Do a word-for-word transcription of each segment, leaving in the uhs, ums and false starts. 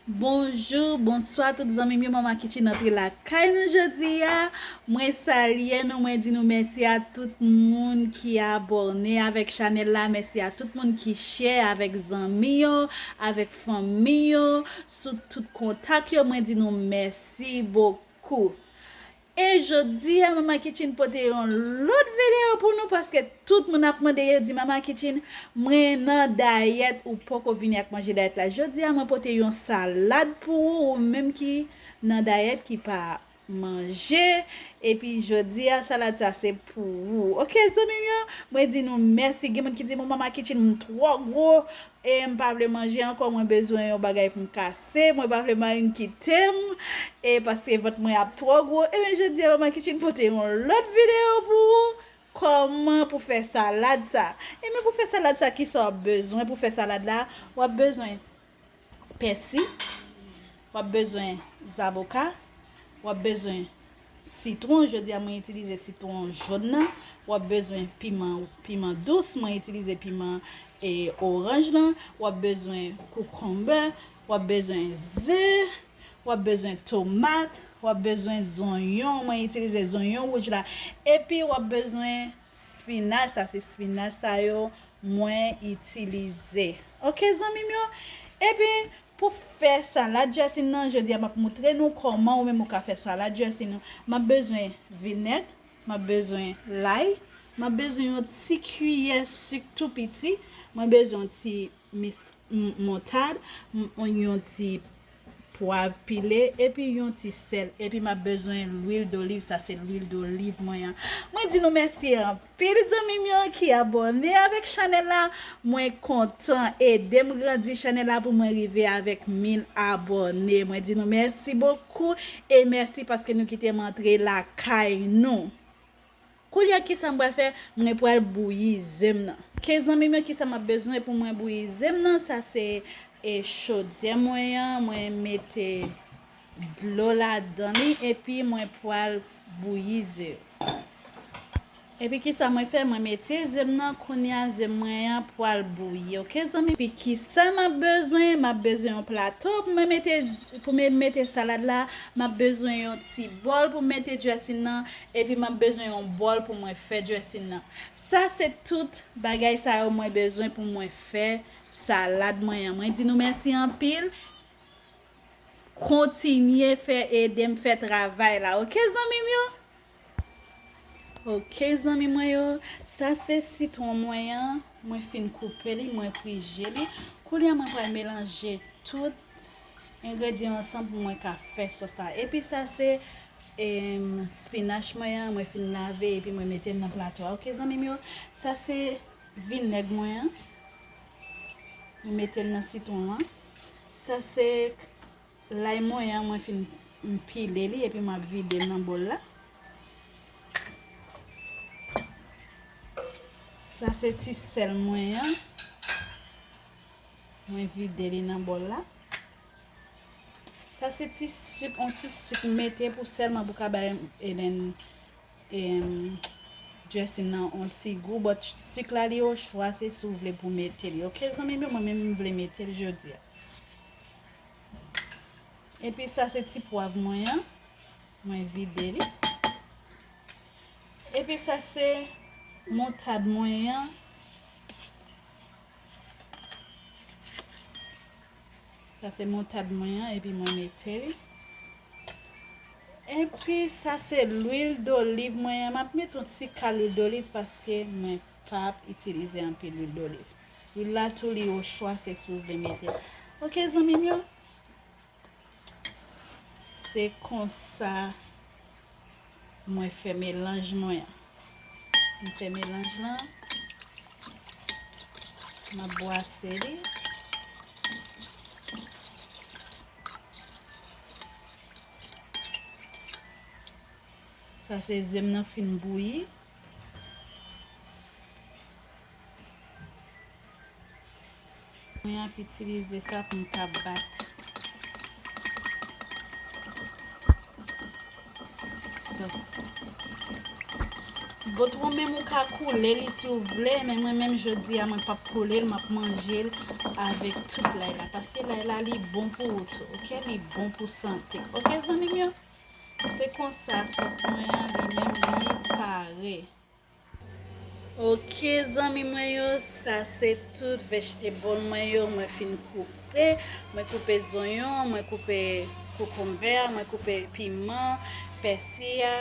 Bonjou, bonswa tout zanmi m yo, Mama Kitchen antre lakay nou jodi a. Mwen salye nou, mwen di nou mèsi a tout moun ki abòne avèk chanèl la, mèsi a tout moun ki share avèk zanmi yo, avèk fanmi yo, sou tout kontak yo, mwen di nou mèsi bokou. E jodi a, Mama Kitchen pote yon lòt videyo pou nou, paske tout moun ap mande, yo di, "Mama Kitchen, mwen nan dayèt, ou poko vini ak manje dayèt la." Jodi a, mwen pote yon salad pou ou, ou menm ki nan dayèt, ki pa manje. Epi jodi a, salad sa se pou ou. Oke, zanmi m yo, mwen di nou mèsi. Gen moun ki di, "Bon, Mama Kitchen, m twò gwo." E m pa vle manje ankò, mwen bezwen yon bagay pou m kase, mwen pa vle mari m kite m, e paske vant mwen ap twò gwo. Ebyen, jodi a, Mama Kitchen pote yon lòt videyo pou ou, kòman pou fè salad sa. Ebyen, pou fè salad sa, kisa w ap bezwen pou fè salad la? W ap bezwen pèsi, w ap bezwen zaboka, w ap bezwen sitwon, jodi a mwen itilize sitwon jòn nan. W ap bezwen piman, piman dous, mwen itilize piman e oranj lan. W ap bezwen koukònbè, w ap bezwen ze, w ap bezwen tomat, w ap bezwen zonyon, mwen itilize zonyon wouj la. Epi w ap bezwen spinach, sa se spinach sa yo mwen itilize. Oke, zanmi m yo? Epi, pou fè salad dressing nan, jodi a m ap moutre nou kòman ou menm ou ka fè salad dressing ou. M ap bezwen vinèg, m ap bezwen lay, m ap bezwen yon ti kiyè sik tou piti, mwen bezwen yon ti mis, m, moutad, m, yon ti pwav pile, epi yon ti sèl. Epi m ap bezwen lwil doliv, sa se lwil doliv mwen an. Mwen di nou mèsi anpil zanmi m yo ki abòne avèk chanèl la. Mwen kontan, ede m grandi chanèl la pou mwen rive avèk mil abòne. Mwen di nou mèsi bokou e mèsi paske nou kite m antre lakay nou. Koulye a, kisa m pral fè? Mwen pral bouyi ze m nan. Oke, zanmi m yo, kisa m ap bezwen pou mwen bouyi ze m nan? Sa se, e, chodyè mwen an, mwen mete dlo ladan li, epi mwen pral bouyi ze yo. Epi kisa mwen fè? Mwen mete ze m nan, kounye a ze mwen an pral bouyi, oke, zanmi? Epi kisa m ap bezwen? M ap bezwen yon plato pou mwen mete, pou mwen mete salad la, m ap bezwen yon ti bòl pou mete dressing nan, epi m ap bezwen yon bòl pou mwen fè dressing nan. Sa se tout bagay sa yo mwen bezwen pou mwen fè salad mwen an. Mwen di nou mèsi anpil. Kontinye fè, ede m fè travay la, oke, zanmi m yo? Oke, zanmi mwen yo, sa se sitwon mwen an, mwen fin koupe li, mwen prije li. Kounye a mwen pral melanje tout engredyan ansanm pou mwen ka fè sòs la. Epi sa se, em, spinach mwen an, mwen fin lave epi mwen mete l nan plato a. Oke, zanmi m yo, sa se vinèg mwen an, mwen mete l nan sitwon an. Sa se lay mwen an, mwen fin pile li epi m ap vide l nan bòl la. Sa se ti sèl mwen an. Mwen vide li nan bòl la. Sa se ti sik, yon ti sik m mete pou sèlman pou ka bay Eden, em, dressing nan yon ti gou. But sik la li ochwa, se si w vle pou w mete li. Oke, zanmi m yo, mwen menm m vle mete l jodi a. Epi sa se ti pwav mwen an. Mwen vide li. Epi sa se moutad mwen an. Sa se moutad mwen an, epi mwen mete li. Epi sa se lwil doliv mwen an. M ap mete yon ti ka lwil doliv paske mwen p ap itilize anpil lwil doliv. Lwil la tou li ochwa, se si w vle mete. Oke, zanmi m yo. Se konsa mwen fè melanj mwen an. Mwen fè melanj lan. M ap bwase li. Sa se ze m nan fin bouyi. Mwen ap itilize sa pou m ka bat sòs. M Potwon menm ou ka koule li si w vle, men mwen menm jodi a mwen p ap koule l, m ap manje l avèk tout lay la. Paske lay la li bon pou ou tou, oke? Li bon pou sante. Oke zanmi m yo? Se konsa sòs mwen an li menm li pare. Oke zanmi mwen yo, sa se tout vegetable mwen yo mwen fin koupe. Mwen koupe zonyon, mwen koupe kokonbè, mwen koupe piman, pèsi a,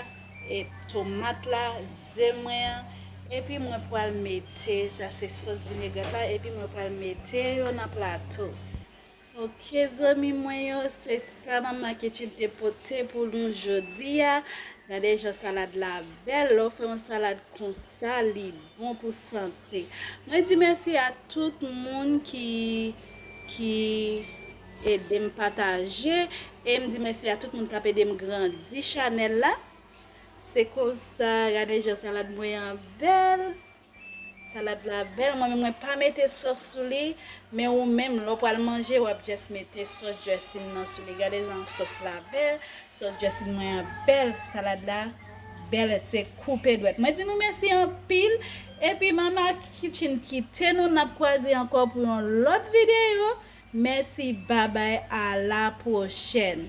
e tomat la, ze mwen an. Epi mwen pral mete, sa se sòs vinegrèt la, epi mwen pral mete yo nan plato. Oke zanmi mwen yo, se sa Mama Kitchen te pote pou nou jodi a. Gade jan salad la bèl, lè w fè yon salad konsa, li bon pou sante. Mwen di mèsi a tout moun ki, ki ede m pataje, e m di mèsi a tout moun k ap ede m grandi chanèl la. Se konsa, gade jan salad mwen an bèl. Salad la bèl, mwen menm mwen pa mete sòs sou li, men ou menm lè w pral manje w ap just mete sòs dressing nan sou li. Gade jan sòs la bèl, sòs dressing mwen an bèl, salad la bèl, se koupe dwèt. Mwen di nou mèsi anpil, epi Mama Kitchen kite nou, n ap kwaze ankò pou yon lòt videyo. Mèsi, babay, a la pwochèn.